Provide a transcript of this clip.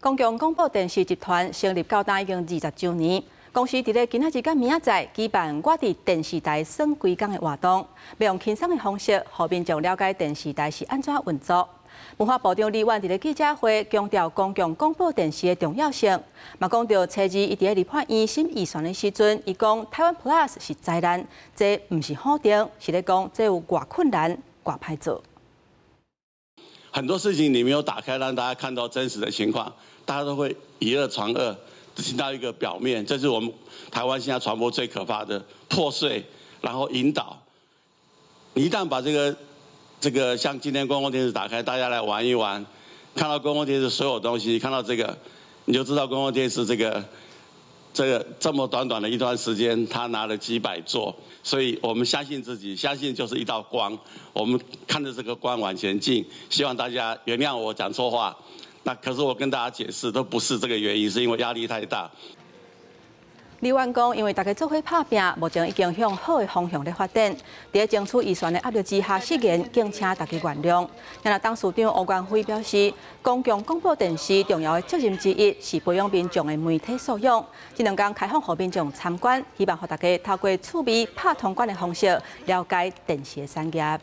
公共廣播電視集團成立到今已經20週年，公司佇咧今仔日佮明仔載舉辦我佇電視台耍規工的活動，欲用輕鬆的方式，予民眾了解電視台是按怎運作。文化部長李婉佇咧記者會強調公共廣播電視的重要性，嘛講著初二伊佇咧立法院審預算的時陣，伊講台灣 Plus 是災難，這毋是否定，是咧講這有偌困難，偌歹做。很多事情你沒有打開，讓大家看到真實的情況，大家都會以訛傳訛，只聽到一個表面。這是我們台灣現在傳播最可怕的破碎，然後引導。你一旦把這個像今天公共電視打開，大家來玩一玩，看到公共電視所有東西，看到這個，你就知道公共電視這個這麼短短的一段時間，他拿了幾百座，所以我們相信自己，相信就是一道光，我們看着這個光往前進。希望大家原諒我講錯話，那可是我跟大家解釋，都不是這個原因，是因為壓力太大。李婉講，因為大家做伙拍拚，目前已經向好的方向咧發展。佇咧爭取預算的壓力之下，失言敬請大家原諒。那董事長吳元輝表示，公共廣播電視重要的責任之一是培養民眾的媒體素養。這兩工開放予民眾參觀，希望予大家透過趣味拍通關的方式了解電視的產業。